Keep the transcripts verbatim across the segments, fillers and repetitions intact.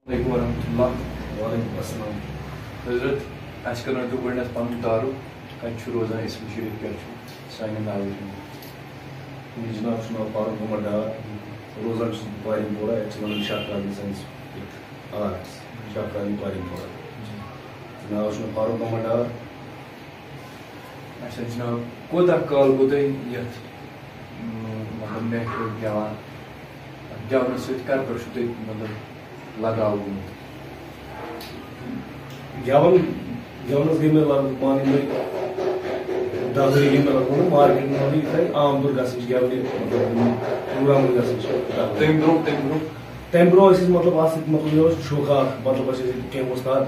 علیکم ورحمۃ اللہ۔ وعلیکم السلام۔ حضرت، اَسہِ کَرنٲوتو گۄڈٕنٮ۪تھ پَنُن تعارُف، کَتہِ چھُ روزان، اسم شریف کیٛاہ چھُ سانٮ۪ن ناظریٖنَن؟ میون جناب چھُ ناو فاروق محمد ڈار، روزان چھُس بہٕ پارین پورہ، یَتھ چھِ وَنان شاہ قاضی سٲنِس علاقَس، شاہ قاضی پارین پورہ۔ ناو چھُ مےٚ فاروق محمد ڈار۔ اچھا جناب، کوٗتاہ کال گوٚو تۄہہِ یَتھ، م، مطلب، محفِل گٮ۪وان؟ گٮ۪ونہٕ سۭتۍ کَر پٮ۪ٹھ چھُو تۄہہِ، مطلب، لگاو گوٚمُت؟ گٮ۪وَن، گٮ۪ونَس گٔے مےٚ لگ بگ پانہٕ یِمَے دَہ ؤری گٔے مےٚ لگ بگ مارکیٹ منٛز یِتھَے عام طور گژھان چھِ گٮ۪ونہِ، مطلب، یِم پروگرام گژھان چھِ دَہ ؤری۔ تَمہِ برونٛہہ، تَمہِ برونٛہہ؟ تَمہِ برونٛہہ ٲسۍ أسۍ، مطلب، اَتھ سۭتۍ، مطلب، مےٚ اوس شوقہٕ اَکھ، مطلب، اَسہِ ٲسۍ کینٛہہ وۄستاد،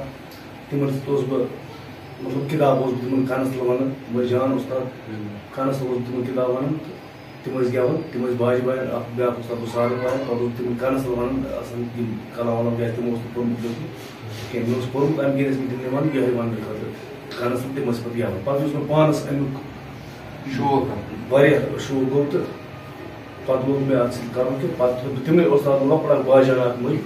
تِمَن سۭتۍ اوسُس بہٕ، مطلب، کِتاب اوسُس بہٕ تِمَن کَنَس تَل وَنان، تِم ٲسۍ جان وۄستاد، کَنَس تَل اوسُس بہٕ تِمَن کِتاب وَنان۔ تِم ٲسۍ گٮ۪وان، تِم ٲسۍ باجہِ وایان، اَکھ بیٛاکھ اوس تَتھ اوس سارُن وایان، پَتہٕ اوس تِمَن کَنَس تَل وَنان، آسان یِم کَلام وَلام کیٛازِ تِمو اوس نہٕ پوٚرمُت لیوٚکھمُت کینٛہہ۔ مےٚ اوس پوٚرمُت، اَمہِ کِنۍ ٲسۍ مےٚ تِم نِوان یِہوٚے وَننہٕ خٲطرٕ۔ کَنَس تَل تِم ٲسۍ پَتہٕ گٮ۪وان۔ پَتہٕ یُس مےٚ پانَس اَمیُک شوق، واریاہ شوق گوٚو، تہٕ پَتہٕ لوگ مےٚ اَتھ سۭتۍ کَرُن کہِ پَتہٕ تھوٚو بہٕ تِمنٕے اوس تَتھ لۄکُٹ اَکھ باجہِ ہنا اَکھ مٔلۍ۔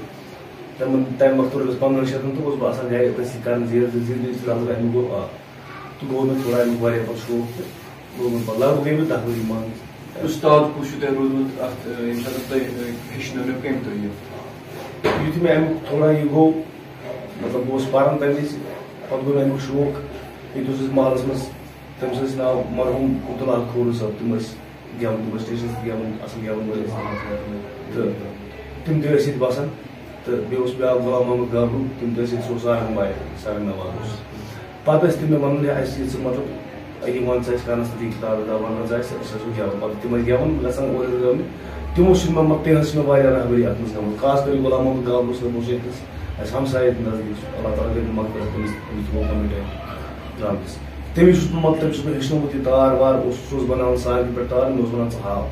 تِمَن تَمہِ وقتہٕ روٚٹ اَسہِ پنٛدہَن شَتَن تہٕ اوسُس بہٕ آسان گَرِ تٔتھۍ سۭتۍ کَران زیٖر زٕ زیٖر زٕ، اَمیُک گوٚو آ۔ تہٕ گوٚو مےٚ تھوڑا اَمیُک واریاہ پَتہٕ شوق تہٕ لوگُن پَتہٕ لگ بگ گٔے مےٚ دَہ ؤری منٛز۔ اُستاد کُس چھُ تۄہہِ روٗدمُت اَتھ، اَ، ییٚمہِ ساتہٕ تۄہہِ، اَ، ہیٚچھنٲونو کٔمۍ تۄہہِ یہِ؟ یُتھُے مےٚ اَمیُک تھوڑا یہِ گوٚو، مطلب، بہٕ اوسُس پَران تَمہِ وِزِ، پَتہٕ گوٚو مےٚ اَمیُک شوق۔ ییٚتہِ اوس اَسہِ محلَس منٛز، تٔمِس ٲسۍ ناو مرحوٗم عبداللہ کھووُر صٲب، تِم ٲسۍ گٮ۪وَن، تِم ٲسۍ stage پٮ۪ٹھ گٮ۪وَن، اَصٕل گٮ۪وَن وٲلۍ ٲسۍ تِم۔ تہٕ تِم تہِ ٲسۍ ییٚتہِ بَسان۔ تہٕ بیٚیہِ اوس بیٛاکھ غلام محمد گابروٗ، تِم تہِ ٲسۍ ییٚتہِ، سُہ اوس سارنگ بایَن، سارنگ نواز اوس۔ پَتہٕ ٲسۍ تِم مےٚ وَنان، ہے، اَسہِ چھِ ییٚتہِ سُہ، مطلب، یہِ وَن ژٕ اَسہِ کَنَس تہٕ یہِ کِتاب وِتاب وَن ژٕ اَسہِ، أسۍ ٲسۍ گٮ۪وان۔ پَتہٕ تِم ٲسۍ گٮ۪وان، گژھان اورٕ یورٕ گٮ۪ونہِ۔ تِمو سۭتۍ مےٚ، مےٚ، تِہٕنٛز چھِ مےٚ واریاہ رہبری اَتھ منٛز گٔمٕژ۔ خاص کر یہِ غلام محمد گابروٗ صٲب اوس ییٚتہِ نَس اَسہِ ہمسایہِ نزدیٖک، سُہ، اللہ تعالیٰ کٔرِنۍ مغفرت تٔمِس، تٔمِس تہِ گوٚو کَمٕے ٹایم درٛامتِس۔ تٔمِس چھُس بہٕ، مطلب، تٔمِس چھُس بہٕ ہیٚچھنومُت یہِ تار وار، اوس، سُہ اوس بَناوان سارنٕے پٮ۪ٹھ تار، مےٚ اوس وَنان، "ژٕ ہاو۔"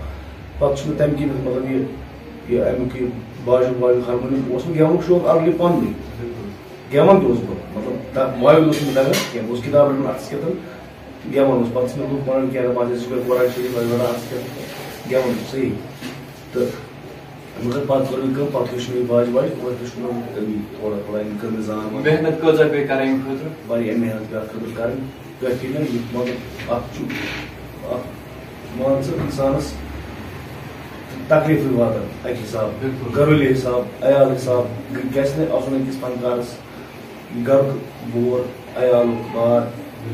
پَتہٕ چھُ مےٚ تَمہِ کِنۍ، مطلب، یہِ، یہِ اَمیُک یہِ باجُک واجُک ہارمونِیم اوس مےٚ گٮ۪ونُک شوق already پَننُے۔ گٮ۪وان تہِ اوسُس بہٕ، مطلب، تَتھ مایِل اوس نہٕ تَگان کینٛہہ، بہٕ اوسُس کِتاب رَٹان اَتھَس کٮ۪تھ، گٮ۪وان اوس۔ پَتہٕ چھِ مےٚ لُکھ وَنان، "کینٛہہ دَپان چھِ، ژٕ چھُکھ قرآن شریٖف وَنان اَتھَس کٮ۪تھ، گٮ۪وان چھُ صحیح۔" تہٕ مگر پَتہٕ کٔر مےٚ کٲم، پَتہٕ ہیوٚچھ مےٚ یہِ باجہِ واجہِ، اور ہیوٚچھ مےٚ أمی تھوڑا تھوڑا، أمی کٔر مےٚ زان وان۔ محنت کۭژاہ پیٚیہِ کَرٕنۍ اَمہِ خٲطرٕ؟ واریاہ محنت پیٚیہِ اَتھ خٲطرٕ کَرٕنۍ۔ تۄہہِ کیٛاہ یہِ، مطلب، اَتھ چھُ، اَتھ، مان ژٕ، اِنسانَس تکلیٖفٕے واتان اَکہِ حِساب، بِلکُل۔ گَرُلی حِساب، عیال حِساب، گژھِ نہٕ آسُن أکِس فنکارَس گَرُک بور، عیالُک بار،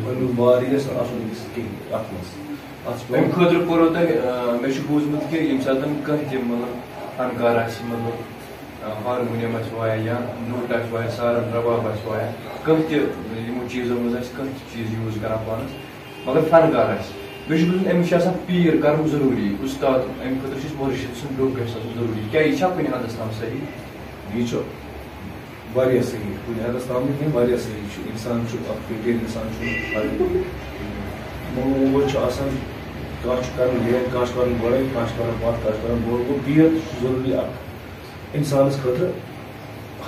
اَمیُک بار، یہِ گژھِ نہٕ آسُن أکِس کِہیٖنۍ اَتھ منٛز۔ اَتھ چھُ اَمہِ پٮ۪وان خٲطرٕ کوٚروٕ تۄہہِ، آ، مےٚ چھُ بوٗزمُت کہِ ییٚمہِ ساتہٕ کانٛہہ تہِ، مطلب، فنکار آسہِ، مطلب، آ، ہارمونیم آسہِ وایان یا لوٗٹھ آسہِ وایان، سارن رباب آسہِ وایان، کانٛہہ تہِ یِمو چیٖزو منٛز آسہِ کانٛہہ تہِ چیٖز use کران پانس، مگر فنکار آسہِ، مےٚ چھُ بوٗزمُت أمِس چھُ آسان پیٖر کرُن ضروٗری، اُستاد، اَمہِ خٲطرٕ چھُ اَسہِ مُرشِد سُنٛد ڈوٚکھ گژھِ آسُن ضروٗری۔ کیٛاہ یہِ چھا کُنہِ حدس تام صحیح؟ یہِ چھُ واریاہ صحیح، کُنہِ حدس تام نہٕ کینٛہہ، واریاہ صحیح چھُ۔ اِنسان چھُ اکھ بہتریٖن اِنسان چھُ ہر کُنہِ۔ مول موج چھُ آسان، کانٛہہ چھُ کران late، کانٛہہ چھُ کران گۄڈے، کانٛہہ چھُ کران پتھ، کانٛہہ چھُ کران برونٛہہ۔ گوٚو، پیٖر چھُ ضروٗری اکھ اِنسانَس خٲطرٕ،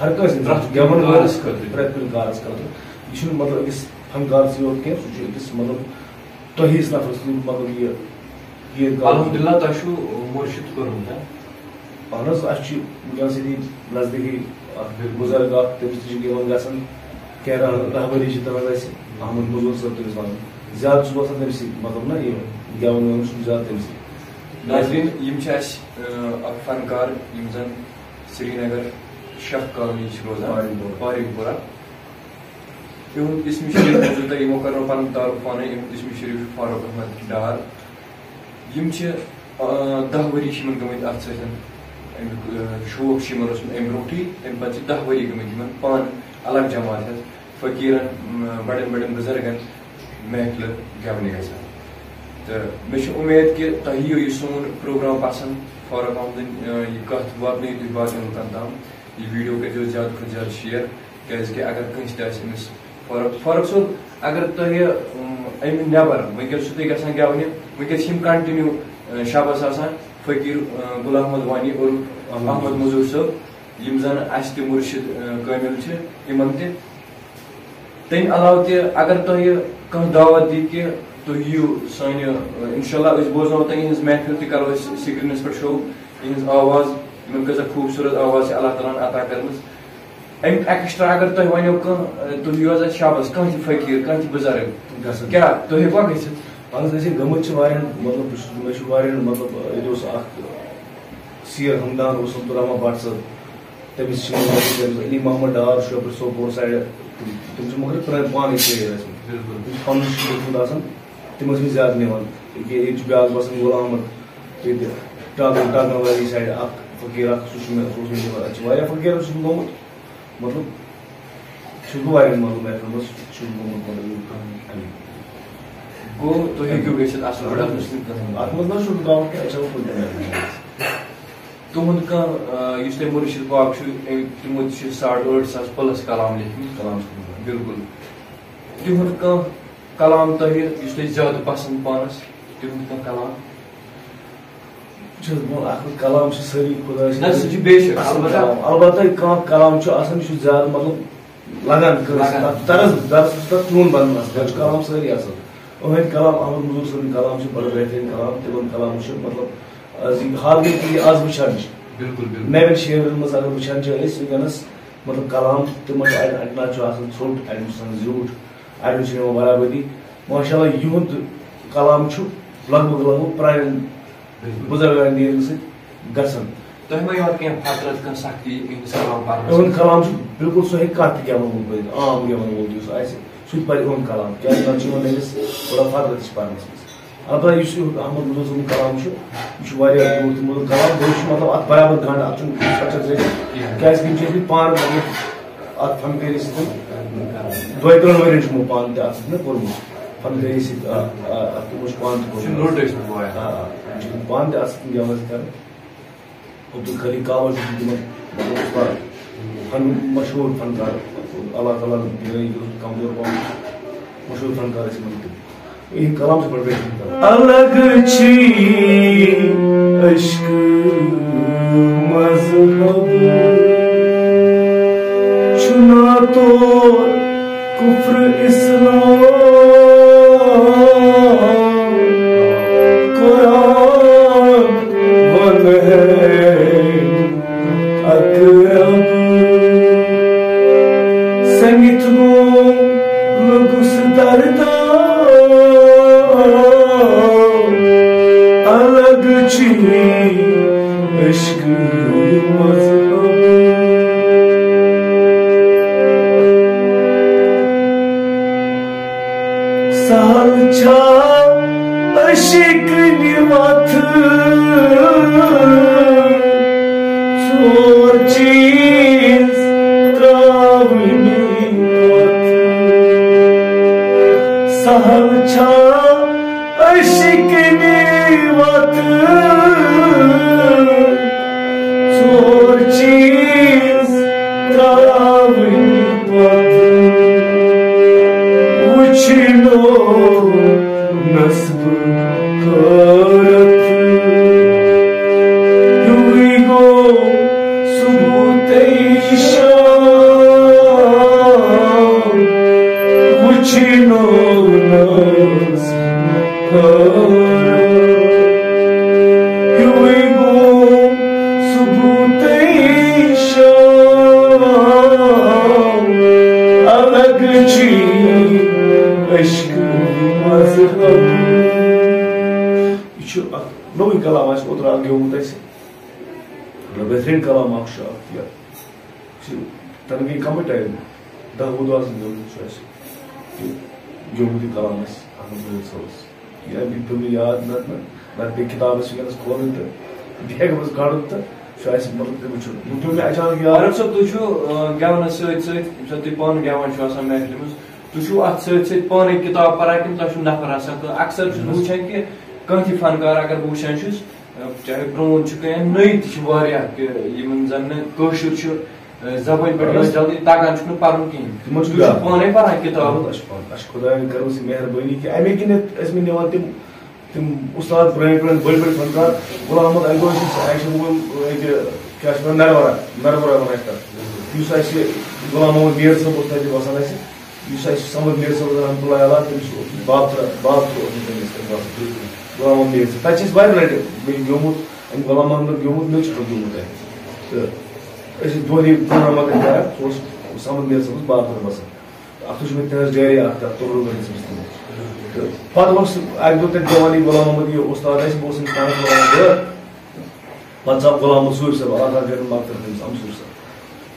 ہر کٲنٛسہِ اِنسانَس، پرٛٮ۪تھ کُنہِ گٮ۪وَن وٲلِس کارَس خٲطرٕ۔ پرٛٮ۪تھ کُنہِ کارَس خٲطرٕ۔ یہِ چھُنہٕ مطلب أکِس فنکارسٕے یوت کینٛہہ، سُہ چھُ أکِس مطلب تۄہہِ ہِوِس نفرَس تہِ، مطلب یہِ، یہِ الحمدللہ، تۄہہِ چھُو مُرشِد کوٚرمُت، ہا؟ اَہَن حظ، اَسہِ چھِ وٕنکیٚنَس ییٚتی نزدیٖکٕے اَکھ بُزرگ اَکھ، تٔمِس تہِ چھِ گٮ۪وَن گژھان، کینٛہہ رہ-، رہبری چھِ تَتھ اَسہِ، احمد مزور صٲب تٔمِس وَنان۔ زیادٕ چھُس بہٕ آسان تٔمۍ سٕے، مطلب نہ یہِ گٮ۪وَن وٮ۪وَن چھُس بہٕ زیادٕ تٔمۍ سٕے۔ ناظریٖن، یِم چھِ اَسہِ، اَ، اَکھ فنکار، یِم زَن سرینگر شاہ کالونی چھِ روزان، پارِم پورہ۔ پارِم پورہ۔ یِہُنٛد اسمِ شریٖف بوٗزِو تۄہہِ، یِمو کَرنو پَنُن تعارُف پانَے، یِہُنٛد اسمِ شریٖف چھُ فاروق احمد ڈار۔ یِم چھِ، آ، دَہ ؤری چھِ یِمَن گٔمٕتۍ اَتھ سۭتۍ، اَمیُک، آ، شوق چھُ یِمَن اوسمُت اَمہِ برونٛٹھٕے، اَمہِ پَتہٕ چھِ دَہ ؤری گٔمٕتۍ یِمَن پانہٕ الگ جماعت ہٮ۪تھ، فقیٖرَن، م، بَڑٮ۪ن بَڑٮ۪ن بُزرگَن محفِلہٕ گٮ۪ونہِ گژھان۔ تہٕ مےٚ چھِ اُمید کہِ تۄہہِ یِیو یہِ سون پروگرام پَسنٛد، فاروق احمدٕنۍ، آ، یہِ کَتھ واتنٲیِو تُہۍ باقیَن لُکَن تام۔ یہِ video کٔرۍزیو زیادٕ کھۄتہٕ زیادٕ share، کیٛازِکہِ اگر کٲنٛسہِ تہِ آسہِ أمِس فاروق، فاروق صٲب، اگر تۄہہِ، اۭں، اَمہِ نٮ۪بر وٕنکیٚس چھُو تُہۍ گژھان گٮ۪ونہِ، وٕنکیٚس چھِ یِم continue، اۭں، شبس آسان، فقیٖر، اۭں، غلام محمد وانی اور احمد احمد مزور۔ مزور صٲب، یِم زن اَسہِ تہِ مُرشِد، اۭں، کٲمِل چھِ، یِمن تہِ۔ تَمہِ علاوٕ تہِ اگر تۄہہِ کانٛہہ دعوت دی کہِ تُہۍ یِیِو سانہِ، اۭں، انشاءاللہ أسۍ بوزناوو تۄہہِ یِہٕنٛز محفِل تہِ کرو أسۍ screenس پٮ۪ٹھ show، یِہٕنٛز آواز، یِمن کۭژاہ خوٗبصوٗرت آواز چھِ اللہ تعالیٰ ہن عطا کٔرمٕژ۔ اَمیُک ایکسٹرا اگر تۄہہِ وَنیو کانٛہہ، تُہۍ یِیِو حظ اَسہِ شابَس، کانٛہہ تہِ فقیٖر، کانٛہہ تہِ بُزرٕگ، گژھن۔ کیٛاہ تُہۍ ہیٚکوا گٔژھِتھ؟ اَہن حظ، أسۍ ہے گٔمٕتۍ چھِ واریاہَن، مطلب، بہٕ چھُس، مےٚ چھُ واریاہَن، مطلب، ییٚتہِ اوس اَکھ سیر ہمدان اوس عبدالرحمان بٹ صٲب، تٔمِس چھِ، تٔمِس علی محمد ڈار چھُ یَپٲرۍ سوپور سایڈٕ، تِم چھِ مگر پرٛٲنۍ پانٕے شٲعر ٲسۍمٕتۍ۔ بِلکُل۔ تِم چھِ پَنُن شُر لیوٚکھمُت آسان، تِم ٲسۍ مٕتۍ زیادٕ نِوان۔ ییٚکیٛاہ ییٚتہِ چھُ بیٛاکھ بَسان غلام احمد، ییٚتہِ ٹاگن، ٹاگن ویلی سایڈٕ اَکھ فقیٖر اَکھ، سُہ چھُ مےٚ، سُہ اوس مےٚ نِوان۔ اَتہِ چھِ واریاہ فقیٖرَن چھُس بہٕ گوٚمُت، مطلب، چھُس بہٕ واریاہَن، مطلب، محفلَن منٛز چھُس بہٕ گوٚمُت، مطلب، یہِ کَرُن۔ گوٚو، تُہۍ ہیٚکِو گٔژھِتھ اَصٕل پٲٹھۍ، اَتھ منٛز چھُنہٕ کانٛہہ، اَتھ منٛز نہ چھُنہٕ گاوُن کینٛہہ، أسۍ ہٮ۪کو کُنہِ تہِ محفلہِ منٛز گٔژھِتھ۔ تُہُنٛد کانٛہہ، آ، یُس تۄہہِ مُرشِد پاک چھُ، أمۍ، تِمو تہِ چھِ ساڑ ٲٹھ ساس پٕلَس کلام لیکھمٕتۍ۔ کلام چھُ۔ بِلکُل۔ تِہُنٛد کانٛہہ کلام تۄہہِ، یُس تۄہہِ زیادٕ پسنٛد پانَس، تِہُنٛد کانٛہہ کلام؟ چھُس بہٕ اَتھ منٛز، کلام چھِ سٲری خۄداے سٕنٛدۍ نہ، سُہ چھُ بے شک، اَصٕل البتہ۔ کلام۔ البتہ کانٛہہ کلام چھُ آسان، یہِ چھُ زیادٕ، مطلب، لگان کٲنٛسہِ، لگان۔ تَتھ طرز، دَرَس چھُ تَتھ چون بَنُن آسان، تَتھ چھُ کلام سٲری اَصٕل۔ أہٕنٛدۍ کلام، احمد مظہوٗر صٲبٕنۍ کلام چھِ بَڑٕ بہتریٖن کلام، تِمَن کلام چھِ، مطلب، آز یہِ حال گٔے کہِ یہِ آز وٕچھان چھِ۔ بِلکُل، بِلکُل۔ نَوٮ۪ن شٲعرَن منٛز اگر وٕچھان چھِ أسۍ وٕنکیٚنَس، مطلب، کلام تِمَن چھُ اَڑِ، اَڑٮ۪ن چھُ آسان ژھوٚٹ، اَڑٮ۪ن چھُ آسان زیوٗٹھ، اَڑٮ۪ن چھُ یِوان برابٔدی۔ ماشاء اللہ، یِہُنٛد کلام چھُ لگ بگ، لگ بگ پرٛانٮ۪ن بِلکُل۔ بُزرگان دیٖن سۭتۍ گژھان۔ تۄہہِ ما یِوان کینٛہہ فطرت، کانٛہہ سختی یِہِنٛدِس کلام پرنس اِہُنٛد منٛز؟ کلام چھُ بِلکُل سُہ ہیٚکہِ کانٛہہ تہِ گٮ۪وَن وول پٔرِتھ، عام گٮ۪وَن وول تہِ یُس آسہِ، سُہ تہِ پَرِ اِہُنٛد کلام، کیٛازِ نَتہٕ چھُ یِوان أمِس تھوڑا فطرت تہِ چھِ پَرنَس منٛز۔ البتہ یُس یہِ احمد مظہوٗر صٲبُن کلام چھُ، یہِ چھُ واریاہ میوٗٹھ تہٕ مٔدُر کلام، بیٚیہِ چھُ، مطلب، اَتھ برابر گنٛڈ، اَتھ چھُنہٕ structure زیادٕ کینٛہہ۔ کیٛازِ کہِ یِم چھِ ٲسمٕتۍ پانہٕ، مطلب، اَتھ فنکٲری سۭتۍ دۄیہِ ترٛٮ۪ن ؤرِین چھُ یِمو پانہٕ تہِ اَتھ سۭتۍ مےٚ کوٚرمُت۔ فنکٲری سۭتۍ، آ، آ، اَتھ تِمو چھُ پانہٕ تہِ کوٚرمُت۔ چھُ لوٚٹ ٲسمٕتۍ وایان۔ آ، آ، یِم چھِ پانہٕ تہِ اَتھ سۭتۍ گٮ۪وان سۭتۍ کران۔ عبدالخلیق کاوَس چھُ تِمَن، مطلب، اُستاد، فن، مشہوٗر فنکار، اللہ تعالیٰ ہن دِنٲیِن کمزور پہم، مشہوٗر فنکار ٲسۍ یِمَن تِم۔ یِہِنٛدۍ کلام چھِ بڑٕ بہتریٖن کلام۔ الگ چھی عشق مذہب، چھُنا تو کفر اسلام، قرآن ون ہے اقرب۔ سنگت گو لگس دردا، الگ چی عشق مذہب۔ سہل چھا عشق نہِ وتھ، ژور چیز تراونہِ پتھ۔ سہل چھا عشق نہِ وتھ، ژور چیز تراونہِ پتھ۔ وچھنو نس غٲرت۔ ہیوٗے گوٚو ثبوٗتے شام، وٕچھنو نہٕ غٲرت۔ ہیوٗے گوٚو ثبوٗتے شام، الگ چھی عشق مذہب۔ یہِ چھُ اکھ نوٚوُے کلام، اَسہِ اوترٕ اکھ گیومُت اَسہِ۔ مطلب، بہتریٖن کلام اکھ چھُ اکھ یہِ۔ چھُ، تَنہٕ گٔے کمٕے ٹایم، دَہ وُہ دۄہ آسَن گٔمٕتۍ، چھُ اَسہِ یہِ گیومُت یہِ کلام اَسہِ احمد مظہوٗر صٲبَس۔ یہِ اَمہِ پیوٚو مےٚ یاد، نَتہٕ نہٕ، نَتہٕ پیٚیہِ کِتاب اَسہِ وٕنکیٚنَس کھولٕنۍ تہٕ یہِ ہٮ۪کہٕ بہٕ کَڑُن تہٕ چھُ اَسہِ، مطلب، تہِ وٕچھُن۔ وۄنۍ پیوٚو مےٚ اچانک یاد۔ فاروق صٲب، تُہۍ چھِو، آ، گٮ۪ونَس سۭتۍ سۭتۍ، ییٚمہِ ساتہٕ تُہۍ پانہٕ گٮ۪وان چھِو آسان محفلہِ منٛز، تُہۍ چھِو اَتھ سۭتۍ سۭتۍ پانَے کِتاب پَران کِنہٕ تۄہہِ چھُو نفر آسان کانٛہہ؟ اکثر چھُس بہٕ وٕچھان کہِ کانٛہہ تہِ فنکار اگر بہٕ وٕچھان چھُس، چاہے پرٛون چھُ کینٛہہ، نٔوۍ تہِ چھِ واریاہ، کہِ یِمَن زَن نہٕ کٲشُر چھُ، زبٲنۍ پٮ۪ٹھ اہن حظ۔ یِوان جلدی، تَگان چھُنہٕ پَرُن کِہیٖنۍ۔ تِمَن چھُ تُہۍ چھِو بیٛاکھ۔ پانَے پَران کِتاب؟ اہن حظ، اَسہِ چھُ پَرُن۔ اَسہِ چھُ خۄدایَن کٔرمٕژ یہِ مہربٲنی کہِ اَمے کِنٮ۪تھ ٲسۍ مےٚ نِوان تِم، تِم اُستاد پرٛٲنۍ پرٛٲنۍ بٔڑۍ بٔڑۍ فنکار۔ غلام محمد اَکہِ دۄہ ٲسۍ أسۍ، اَسہِ چھِ ووٚن ییٚتہِ، کیٛاہ چھِ وَنان، نَروَرا، نَروَرا وَنان چھِ تَتھ۔ یُس اَسہِ غلام محمد میر صٲب اوس تَتہِ وَسان اَسہِ، یُس اَسہِ صمد میر صٲب رحمتہ اللہ علیہ، تٔمِس اوس بابتھٕر، بابتھٕر اوس تٔمِس تَمہِ وقتہٕ۔ غلام محمد میر صٲب۔ تَتہِ چھِ أسۍ واریاہ لَٹہِ بیٚیہِ گیومُت، أمۍ غلام محمد گیومُت، مےٚ چھُ گیومُت اَتہِ۔ تہٕ أسۍ ٲسۍ دۄہلہِ پروگرام اکھ کران، سُہ اوس سمد میر صٲبس باغ پتہٕ بسان۔ اَتھ وٕچھ مےٚ تِہنٛز ڈیری اکھ تَتھ تُرلُن گٔنٛڈِس منٛز تِمو۔ تہٕ پتہٕ اوس اَکہِ دۄہ تَتہِ جوانی غلام محمد، یہِ اُستاد اَسہِ، بہٕ اوسُس أمِس پانَس وَنان، بہٕ پتہٕ ژاو غلام محمد صوٗفی صٲب، اللہ تعالیٰ کٔرِن مغفرت تٔمِس، اَمہٕ صوٗفی صٲب۔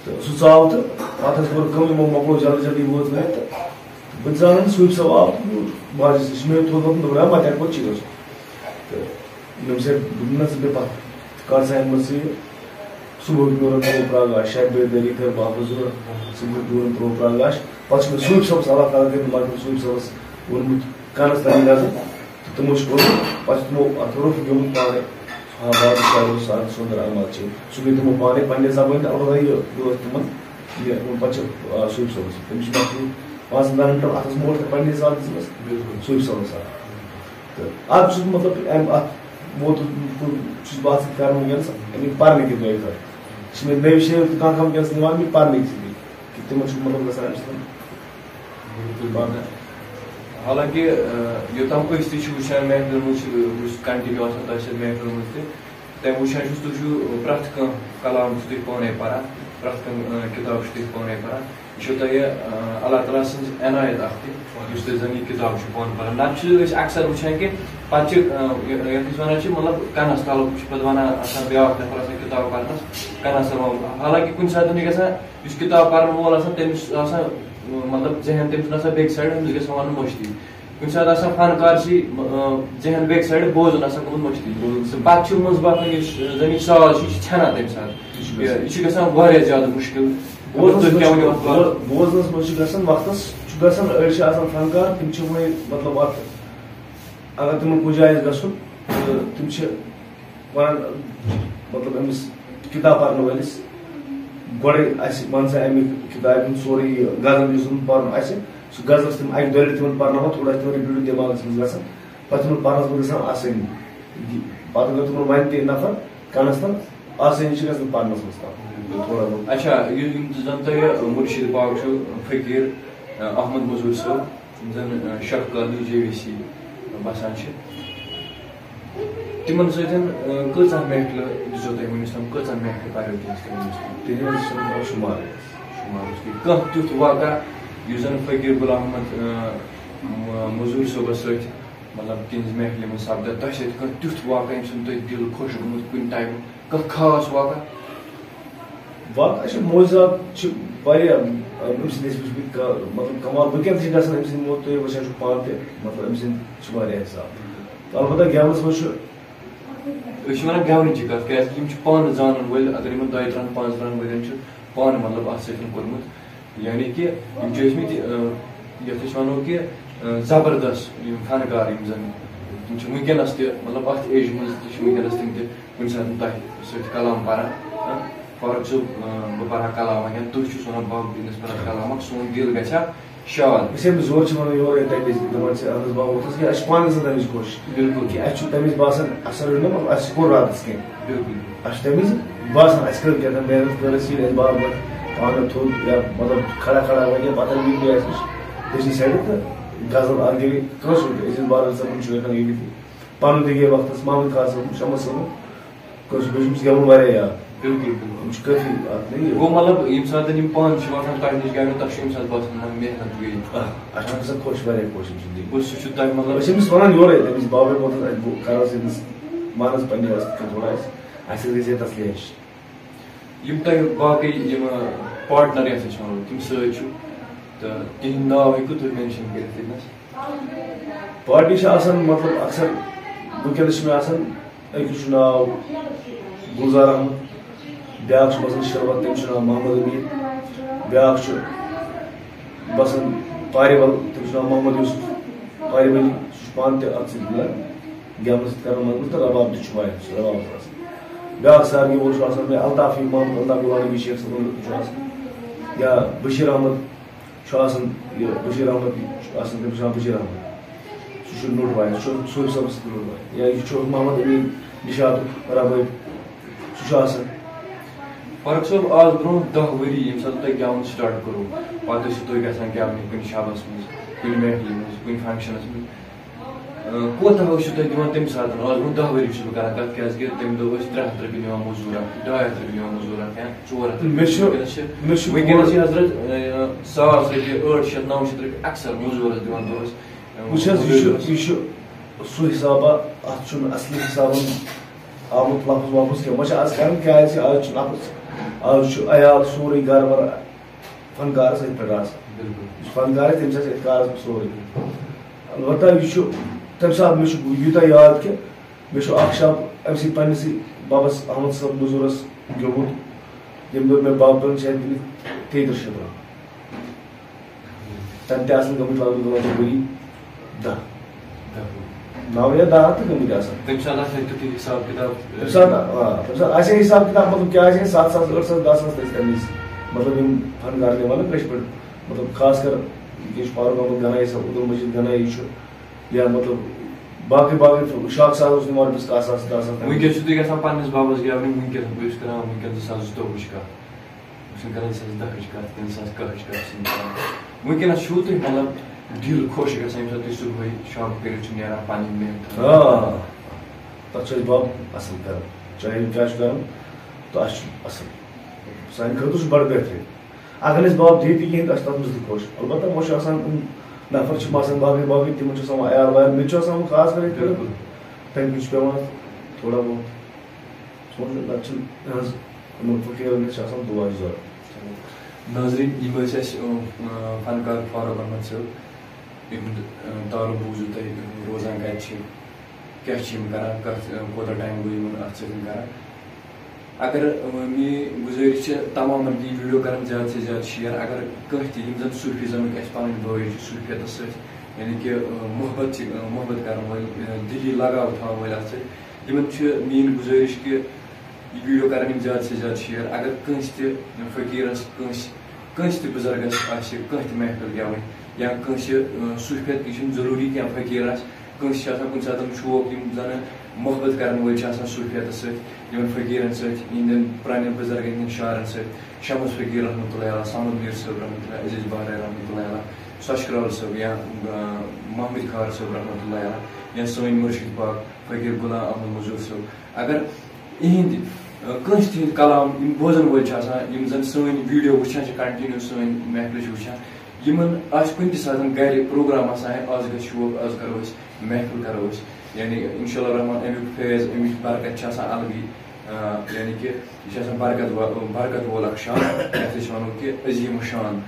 تہٕ سُہ ژاو تہٕ پتہٕ حظ کوٚر کٲم، یِمو مۄکلو جلدی جلدی وٲژ مےٚ تہٕ بہٕ تہِ زانان صوٗفی صٲب آو تہٕ بہٕ حظ چھُس، یہِ چھُ مےٚ تھوٚومُت، دوٚپُن، "آ، وۄنۍ تَتہِ کوٚت چھِ گژھُن؟" تہٕ یِم چھِ، دوٚپُن، "نہ ژٕ بیٚہہ پَتھ، کَر ژٕ اَمہِ منٛز ژٕ یہِ صُبحُک نیوٗرَن ترٛوو پرٛاگاش، شبِ بیدٲری کٔر واپَس ضوٚرَتھ، صُبحُک نیوٗرَن ترٛوو پرٛاگاش۔" پَتہٕ چھُ مےٚ صوٗفی صٲبَس، اللہ تعالیٰ کٔرِنۍ مغفرت، صوٗفی صٲبَس ووٚنمُت، کَنَس تَل یہِ نظر۔ تہٕ تِمو چھُ کوٚرمُت، پَتہٕ چھُ تِمو اَتھ روٚف گیوٚمُت پانَے۔ ہاں، بادشاہ اوس سُہ اَکھ سُندر احمد چھِ۔ سُہ گٔے تِمو پانَے پنٛنہِ زبٲنۍ تہٕ البتہ یہِ گوٚو تِمَن، یہِ ووٚن پَتہٕ چھِ، آ، صوٗفی صٲبَس۔ تٔمِس چھِ مۄکلیومُت پانٛژَن دَہَن مِنٹَن اَتھَس موٹر پنٛنہِ حسابہٕ دِژمَس۔ بِلکُل۔ صوٗفی صٲبَس اَتھ۔ تہٕ اَز چھُس بہٕ، مطلب، اَمہِ اَتھ ووتُس بہٕ، چھُس بہٕ اَتھ سۭتۍ کَران وٕنکیٚنَس اَمِکۍ پَرنہٕ کہِ دۄیہِ خٲطرٕ۔ یہِ چھِ مےٚ نٔوۍ شٲعر تہِ کانٛہہ کانٛہہ وٕنکیٚنَس نِوان مےٚ پَرنہٕ کہِ ذٔریعہٕ کہِ تِمَن چھُ، مطلب، گژھان اَمہِ سۭتۍ۔ بِلکُل۔ حالانکہِ، آ، یوٚتام أسۍ تہِ چھِ وٕچھان محفلَن منٛز چھِ، یُس continue آسان تۄہہِ سۭتۍ محفلَن منٛز تہِ، تۄہہِ وٕچھان چھُس، تُہۍ چھِو پرٛٮ۪تھ کانٛہہ کلام چھُو تُہۍ پانَے پَران، پرٛٮ۪تھ کانٛہہ، آ، کِتاب چھُو تُہۍ پانَے پَران۔ یہِ چھو تۄہہِ، آ، اللہ تعالیٰ سٕنٛز عنایت اَکھ تہِ، یُس تُہۍ زَن یہِ کِتاب چھِو پانہٕ پَران۔ نَتہٕ چھِ أسۍ اکثر وٕچھان کہِ پَتہٕ چھِ، آ، یہِ، یَتھ أسۍ وَنان چھِ، مطلب، کَنَس تَل چھُ پَتہٕ وَنان آسان بیٛاکھ نفر آسان کِتاب پَرنَس، کَنَس تَل۔ حالانکہِ کُنہِ ساتہٕ چھُ گژھان، یُس کِتاب پَرَن وول آسان، تٔمِس چھُ آسان، مطلب، ذہن تٔمِس چھُنہٕ آسان بیٚکہِ side، أمِس گژھِ وَنُن مٔشتٕے۔ کُنہِ ساتہٕ آسان فنکار چھِ، م-، ٲں، ذہن بیٚکہِ side، بوزُن آسان گوٚمُت مٔشتٕے۔ بوزُن۔ تہٕ پَتہٕ چھُ منٛز باقٕے یُس زَن یہِ ساز چھُ، یہِ چھُ ژھٮ۪نان تَمہِ ساتہٕ۔ یہِ چھُ گژھان۔ یہِ چھُ گژھان واریاہ زیادٕ مُشکِل۔ بوزنَس تُہۍ منٛز کیٛاہ چھُ، ؤنِو اَتھ بارَس؟ بو-، بوزنَس منٛز چھُ گژھان وقتَس، چھُ گژھان، أڑۍ چھِ آسان فنکار، تِم چھِ وۄنۍ، مطلب، اَتھ، اگر تِمَن کُنہِ جایہِ آسہِ گژھُن، تہٕ تِم چھِ وَنان، مطلب، أمِس کِتاب پَرنہٕ وٲلِس گۄڈَے آسہِ، مان ژٕ، اَمہِ کِتابہِ ہُنٛد سورُے یہِ غزل یُس زَن پَرُن آسہِ، سُہ غزل چھِ تِم اَکہِ دۄیہِ لَٹہِ تِمَن پَرناوان، تھوڑا چھِ تِمَن repeat دٮ۪ماغَس منٛز گژھان، پَتہٕ تِمَن پَرنَس منٛز گژھان آسٲنی۔ یہِ پَتہٕ اگر تِمَن وَنہِ تہِ نفر کَنَس تَل، آسٲنی چھِ گژھان پَرنَس منٛز تَتھ تھوڑا بہت۔ اچھا، یہِ، یِم تہِ زَن تۄہہِ مُرشِد پاک چھُ، فقیٖر، احمد مزوٗر صٲب، یِم زَن، آ، شاہ قٲدی جے وی سی بَسان چھِ۔ تِمَن سۭتۍ، آ، کۭژاہ محفِلہٕ دِژو تۄہہِ وٕنیُک تام، کۭژاہ محفِلہٕ پَریو تِہِنٛز تۄہہِ وٕنیُک تام؟ تِہِنٛز چھُنہٕ کانٛہہ شُمار۔ شُمار اوس نہٕ کانٛہہ تیُتھ واقعہ یُس زَن فقیٖر غلام محمد، آ، م-، مزوٗر صٲبَس سۭتۍ، مطلب، تِہِنٛزِ محفِلہِ منٛز سَپدِ، تۄہہِ سۭتۍ کانٛہہ تیُتھ واقعہ ییٚمہِ سۭتۍ تۄہہِ دِل خۄش گوٚمُت کُنہِ ٹایمہٕ؟ کانٛہہ خاص واقعہ؟ واقعہ چھِ، معجزات چھِ واریاہ، أمۍ سٕنٛدۍ ٲسۍ وٕچھمٕتۍ کا-، مطلب، کمال۔ وٕنکٮ۪ن تہِ چھِ گژھان أمۍ سٕنٛدۍ موت، تُہۍ وٕچھان چھِو پانہٕ تہِ، مطلب، أمۍ سٕنٛدۍ چھِ واریاہ حساب۔ تہٕ البتہ گٮ۪ونَس منٛز چھُ أسۍ چھِ وَنان گٮ۪ونٕچ چھِ کَتھ، کیٛازِکہِ یِم چھِ پانہٕ زانَن وٲلۍ، اگر یِمَن دۄیہِ تٕرٛہَن، پانٛژھ تٕرٛہَن ؤرِیَن چھُ پانہٕ، مطلب، اَتھ سۭتۍ کوٚرمُت۔ یعنی کہِ یِم چھِ ٲسمٕتۍ، اَ، یَتھ أسۍ وَنو کہِ، اَ، زبردست یِم فنکار، یِم زَن تِم چھِ وٕنکٮ۪نَس تہِ، مطلب، اَتھ ایجہِ منٛز تہِ چھِ وٕنکٮ۪نَس تِم تہِ کُنہِ ساتہٕ تۄہہِ سۭتۍ کلام پَران، ہاں؟ فاروق صٲب، اَ، بہٕ پَرٕ ہا کلام وۄنۍ، یا تُہۍ چھِو سَنان، بَب، ییٚمِس پَرٕ ہا کلام اَکھ، سون دِل گژھِ ہا شاد۔ یُس أمِس زور چھِ وَنان یورَے تَمہِ وِزِ، دَپان چھِ، اَہَن حظ، بَب، ووٚتھُس کہِ اَسہِ چھُ پانہٕ گژھان تَمہِ وِزِ خۄش۔ بِلکُل۔ کہِ اَسہِ چھُ تَمہِ وِزِ باسان، اَسہِ ہسا روٚٹ نہ، مطلب، اَسہِ کوٚر راتَس کینٛہہ۔ بِلکُل۔ اَسہِ چھُ تَمہِ وِزِ باسان، اَسہِ کٔر کیٛاہ تام محنت، کٔر اَسہِ ییٚلہِ اَسہِ بار بار پانہٕ تھوٚد یا، مطلب، کھڑا کھڑا وَنہِ یا پَتہٕ وِنہِ گٔے اَسہِ نِش، تٔمۍ سٕنٛدِ سایڈٕ تہٕ غزل اَکھ گٔے کٲنٛسہِ ووٚن، أسۍ ٲسۍ بار بار سَمکھُن چھُ گژھان ییٚتہِ تہِ۔ پَنُن تہِ گٔے وقتَس، محمد خان صٲبُن، شمس صٲبُن، کٲنٛسہِ بیٚیہِ چھُ أمِس گٮ۪وُن واریاہ یاد۔ بِلکُل، بِلکُل۔ یِم چھِ کٲفی اَتھ نہٕ یہِ۔ گوٚو مطلب، ییٚمہِ ساتہٕ یِم پانہٕ چھِ وۄتھان تۄہہِ نِش گٮ۪ونہِ، تۄہہِ چھُ ییٚمہِ ساتہٕ باسان، نہ، محنت گٔے۔ آ، اَسہِ چھُ گژھان خۄش، واریاہ خۄش أمۍ سُنٛد یہِ۔ گوٚو سُہ چھُ تۄہہِ مطلب أسۍ چھِ أمِس وَنان یورَے، تٔمِس بابے ووتُن، اَسہِ بہٕ کَرو أسۍ أمِس وَنَس پنٛنہِ وَتہِ کِتھ کٔنۍ تھوڑا اَسہِ، اَسہِ حظ گژھِ ہے تَسلی ہِش۔ یِم تۄہہِ باقٕے یِم پارٹنر یَتھ أسۍ وَنو، تِم سۭتۍ چھِو، تہٕ تِہِنٛدۍ ناو ہیٚکِو تُہۍ مینشن کٔرِتھ ییٚتہِ نَس؟ پارٹی چھِ آسان، مطلب، اکثر وٕنکیٚنَس چھِ مےٚ آسان، أکِس چھُ ناو گُلزار احمد، بیٛاکھ چھُ بَسان شِلوَت، تٔمِس چھُ ناو محمد أمیٖن، بیٛاکھ چھُ بَسان پارِ بَل، تٔمِس چھُ ناو محمد یوسف پارِ بَلی، سُہ چھُ پانہٕ تہِ اَتھ سۭتۍ گِنٛدان، گٮ۪ونَس سۭتۍ کران مدد، تہٕ رباب تہِ چھُ وایان، سُہ رباب چھُ آسان۔ بیٛاکھ سارنٕے وول چھُ آسان مےٚ الطاف احمد، الطاف غلام نبی شیخ صٲبُن لٔڑکہٕ چھُ آسان، یا بشیٖر احمد چھُ آسان، یہِ بشیٖر احمد چھُ آسان، تٔمِس چھُ ناو بشیٖر احمد، سُہ چھُ نوٚٹ وایان، سُہ چھُ صوٗفی صٲبَس سۭتۍ نوٚٹ وایان، یا یہِ چھُ محمد أمیٖن نِشاطُک ربٲبۍ، سُہ چھُ آسان۔ فاروق صٲب، آز برونٛہہ دَہ ؤری ییٚمہِ ساتہٕ تۄہہِ گٮ۪وُن start کوٚروٕ، پتہٕ ٲسِو تُہۍ گژھان گٮ۪ونہِ کُنہِ شبس منٛز، کُنہِ محفلہِ منٛز، کُنہِ functionس منٛز۔ کوتاہ ٲسِو تُہۍ دِوان تَمہِ ساتہٕ؟ آز برونٛہہ دَہ ؤری چھُس بہٕ کران کَتھ، کیٛازِ کہِ تَمہِ دۄہ ٲسۍ ترٛےٚ ہَتھ رۄپیہِ نِوان مٔزوٗرَن، ڈاے ہَتھ رۄپیہِ نِوان مٔزوٗرَن یا ژور ہَتھ رۄپیہِ۔ مےٚ چھُ، وٕنکیٚنَس چھِ، مےٚ چھُ وٕنکیٚنَس چھِ حضرت، اَ، ساس رۄپیہِ، ٲٹھ شیٚتھ، نَو شیٚتھ رۄپیہِ اَکثر مٔزوٗرَس دِوان دۄہَس۔ وٕچھ حظ، یہِ چھُ، مٔزوٗرَس۔ یہِ چھُ سُہ حِسابہ، اَتھ چھُنہٕ اَصلی حِسابَن آمُت لفظ وفظ کینٛہہ۔ وۄنۍ چھِ آز کران، کیٛازِ آز چھُ لفظ، آز چھُ عیال سورُے گرٕ وَرٕ فنکارس أتھۍ پٮ۪ٹھ آسان۔ بِلکُل۔ یُس فنکار آسہِ، تٔمِس آسہِ أتھۍ کارس پٮ۪ٹھ سورُے۔ البتہ یہِ چھُ، تَمہِ ساتہٕ مےٚ چھُ یوٗتاہ یاد کہِ مےٚ چھُ اکھ شب اَمہِ سۭتۍ پننِسٕے ببس احمد صٲب مٔزوٗرس گیوٚمُت، ییٚمہِ دۄہ مےٚ بب بنان چھِ اَتہِ گٔمٕتۍ تیٚیہِ تٕرٛہ شتھ رۄپیہِ۔ تَمہِ تہِ آسن گٔمٕتۍ لگ بگ، لگ بگ ؤری دَہ۔ دَہ۔ نَو یا دَہ تہٕ گٔمٕتۍ آسن۔ تَمہِ ساتہٕ آسہِ ہا تیُتھُے حساب کِتاب۔ تَمہِ ساتہٕ، آ، تَمہِ ساتہٕ آسہِ ہا حساب کِتاب، مطلب، کیٛاہ آسہِ ہا ستھ ساس، ٲٹھ ساس، دَہ ساس تہِ ٲسۍ تَمہِ وِزِ۔ مطلب، یِم فنکار نِوان نہ کٲشِر پٲٹھۍ، مطلب، خاص کر یہِ چھُ فاروق احمد گنایی صٲب، عبدالمجید گنایی چھُ، یا، مطلب، باقٕے، باقٕے شاکھ ساز اوس نِوان رۄپیَس کاہ ساس، دَہ ساس تام۔ وٕنکیٚس چھُو تُہۍ گژھان پنٛنِس بَبَس گٮ۪ونہِ، وٕنکیٚس بہٕ چھُس کَران وٕنکیٚس زٕ ساس زٕتووُہٕچ کَتھ۔ وٕچھُن کَران زٕ ساس دَہٕچ کَتھ، تَمہِ ساتہٕ کَہٕچ کَتھ چھِ أسۍ کَران۔ وٕنکیٚنَس چھُو تُہۍ، مطلب، دِل خۄش گژھان ییٚمہِ ساتہٕ تُہۍ صُبحٲے شامہٕ کٔرِتھ چھِو نیران پَنٕنۍ محنت؟ آ، تَتھ چھُ اَسہِ بَب اَصٕل کَران۔ چاہے یِم کیٛاہ چھُ کَران، تہٕ اَسہِ چھُ اَصٕل۔ سانہِ خٲطرٕ چھُ بَڑٕ بہتریٖن۔ اگر نہٕ اَسہِ بَب دی تہِ کِہیٖنۍ، تہٕ اَسہِ چھُ تَتھ منٛز تہِ خۄش۔ البتہ وۄنۍ چھُ آسان، یِم نَفر چھِ آسان باقٕے باقٕے، تِمَن چھُ آسان وۄنۍ عیال ویال، مےٚ تہِ چھُ آسان وۄنۍ خاص کر ییٚتہِ پٮ۪ٹھ۔ بِلکُل۔ تَمہِ کِنۍ چھُ پٮ۪وان اَتھ تھوڑا بہت سونٛچُن، نَتہٕ چھُنہٕ یِہٕنٛز یِمَن فقیٖرَن نِش چھِ آسان دُعا چھِ ضوٚرَتھ۔ ناظریٖن، یِم ٲسۍ اَسہِ، اۭں، اۭں، فنکار فاروق احمد صٲب، یِہُنٛد، اۭں، تعارُف بوٗزِو تۄہہِ، یِہُنٛد روزان کَتہِ چھِ، کیٛاہ چھِ یِم کَران، کَتھ، اۭں، کوٗتاہ ٹایم گوٚو یِمَن اَتھ سۭتۍ کَران۔ اگر، اۭں، میٛٲنۍ گُزٲرِش چھِ تَمامَن کہِ یہِ ویٖڈیو کَرَن زیادٕ سے زیادٕ شِیَر، اگر کانٛہہ تہِ یِم زَن صوٗفیٖزَمٕکۍ اَسہِ پَنٕنۍ بٲے چھِ صوٗفیتَس سۭتۍ، یعنی کہِ، اۭں، محبت چھِ، اۭں، محبت کَرَن وٲلۍ، اۭں، دِلی لگاو تھاوَن وٲلۍ اَتھ سۭتۍ، یِمَن چھِ میٛٲنۍ گُزٲرِش کہِ یہِ ویٖڈیو کَرَن یِم زیادٕ سے زیادٕ شِیَر۔ اگر کٲنٛسہِ تہِ فقیٖرَس، کٲنٛسہِ، کٲنٛسہِ تہِ بُزرگَس آسہِ کانٛہہ تہِ محفِل گٮ۪وٕنۍ یا کٲنٛسہِ، اۭں، صوٗفیت، یہِ چھُنہٕ ضروٗری کینٛہہ فقیٖر آسہِ، کٲنٛسہِ چھِ آسان کُنہِ ساتہٕ شوق، یِم زَنہٕ محبت کَرَن وٲلۍ چھِ آسان صوٗفیتَس سۭتۍ، یِمَن فقیٖرَن سۭتۍ، یِہِنٛدٮ۪ن پرٛانٮ۪ن بُزرگَن ہِنٛدٮ۪ن شعرَن سۭتۍ، شمس فقیٖر رحمتہ اللہ علیہ، صمد میٖر صٲب رحمتہ اللہ، عزیز بحرٲرۍ رحمتہ اللہ علیہ، سۄچھ کرٛال صٲب یا، اۭں، محمد خار صٲب رحمتہ اللہ علیہ یا سٲنۍ مُرشِد پاک فقیٖر غلام احمد مٔزوٗر صٲب۔ اگر یِہِنٛدۍ، اۭں، کٲنٛسہِ تہِ ہِنٛدۍ کلام یِم بوزَن وٲلۍ چھِ آسان، یِم زَن سٲنۍ ویٖڈیو وٕچھان چھِ، کنٹِنیوٗ سٲنۍ محفلہٕ چھِ وٕچھان، یِمَن آسہِ کُنہِ تہِ ساتہٕ گَرِ پروگرام آسان، ہے، آز گژھِ شوق، آز کَرو أسۍ محفل، کَرو أسۍ، یعنی انشاء اللہ الرحمن اَمیُک فیض، اَمِچ برکت چھِ آسان الگٕے، اۭں، یعنی کہِ یہِ چھِ آسان برکت وا-، برکت وول اَکھ شان، یَتھ أسۍ وَنو کہِ عظیٖم الشان۔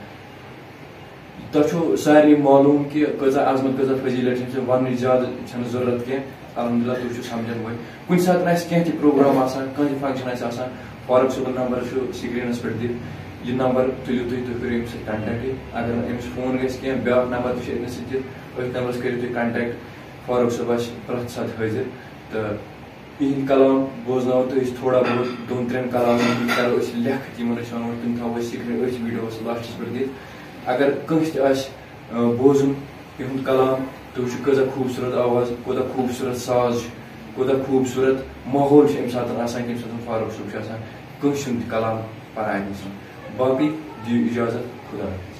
تۄہہِ چھُو سارنٕے معلوٗم کہِ کۭژاہ عظمت، کۭژاہ فضیلت چھِ، أمۍ سٕنٛز وَننٕچ زیادٕ چھَنہٕ ضروٗرت کینٛہہ۔ الحمدللہ، تُہۍ چھِو سَمجھان وۄنۍ۔ کُنہِ ساتہٕ آسہِ کینٛہہ تہِ پروگرام آسان، کانٛہہ تہِ فنکشن آسہِ آسان، فاروق صٲبُن نمبر چھُ screenس پٮ۪ٹھ دِتھ۔ یہِ نمبر تُلِو تُہۍ، تُہۍ کٔرِو أمِس سۭتۍ contact۔ اگر نہٕ أمِس فون گژھِ کینٛہہ، بیٛاکھ نمبر تہِ چھُ أتھۍ سۭتۍ دِتھ، أتھۍ نمبرس کٔرِو تُہۍ contact۔ فاروق صٲب آسہِ پرٛٮ۪تھ ساتہٕ حٲضِر۔ تہٕ یِہِنٛدۍ کلام بوزناوو تۄہہِ أسۍ تھوڑا بہت، دۄن ترٛٮ۪ن کلامن ہُنٛد کرو أسۍ لیکھتھ، یِمن أسۍ وَنو، تِم تھاوو أسۍ screen، أتھۍ ویٖڈیوَس lastس پٮ۪ٹھ دِتھ۔ اگر کٲنٛسہِ تہِ آسہِ، اۭں، بوزُن یِہُنٛد کلام، تُہۍ وٕچھِو کۭژاہ خوٗبصوٗرت آواز، کوٗتاہ خوٗبصوٗرت ساز چھُ، کوٗتاہ خوٗبصوٗرت ماحول چھُ اَمہِ ساتہٕ آسان، ییٚمہِ ساتہٕ فاروق صٲب چھُ آسان کٲنٛسہِ ہُنٛد تہِ کلام پَران اِنسان۔ باقٕے دِیِو اِجازت، خدا حافظ۔